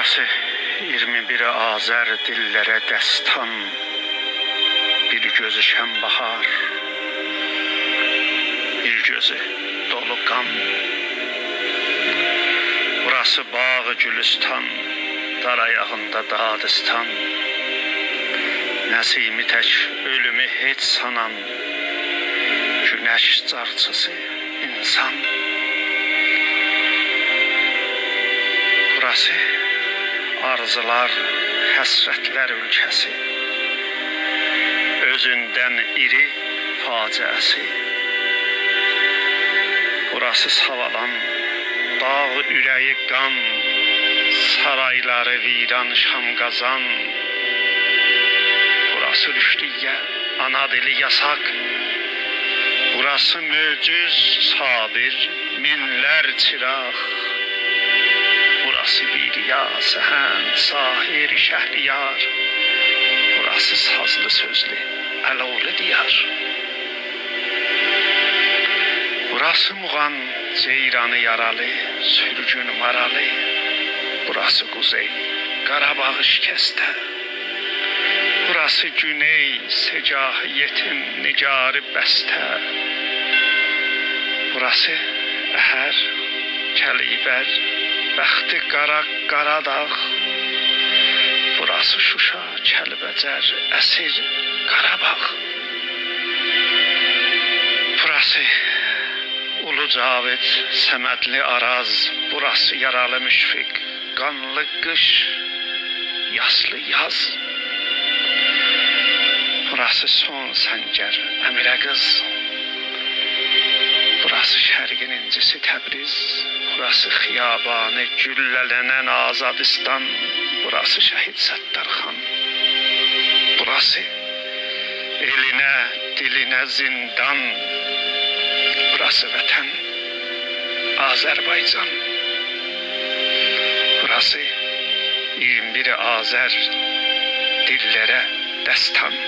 Burası 21 Azər dillərə dəstan, bir gözü şən bahar, bir gözü dolu qan. Burası bağ Gülüstan, dar ayağında dadistan. Nəsimi tək ölümü heç sanan, günəş carçısı insan. Burası arzular, həsrətlər ölkəsi, özündən iri faciəsi. Burası savalan, dağ ürəyi qan, sarayları viran Şamqazan. Burası rüşdiyyə, ana dili yasaq. Burası möcüz, sabir, minlər çıraq. Burası Biriya, Səhənd, Sahir, Şəhriyar. Burası sazlı sözlü, əlovlu diyar. Burası Muğan, ceyranı yaralı, sürgün maralı. Burası Quzey, Qarabağ şikəstə. Burası Güney, secah yetim, nigarı bəstə. Burası Əhər, Kəlibər, bəxti qara Qaradağ. Burası Şuşa, Kəlbəcər, əsir Qarabağ. Burası Ulu Cavid, Səmədli Araz. Burası yaralı Müşfiq, qanlı qış, yaslı yaz. Burası son səngər, Əmirə qız. Burası şərqin incisi Təbriz. Burası xiyabanı güllələnən Azadistan. Burası Şəhid Səttarxan. Burası elinə, dilinə zindan. Burası vətən, Azərbaycan. Burası 21 Azər dillərə dəstan.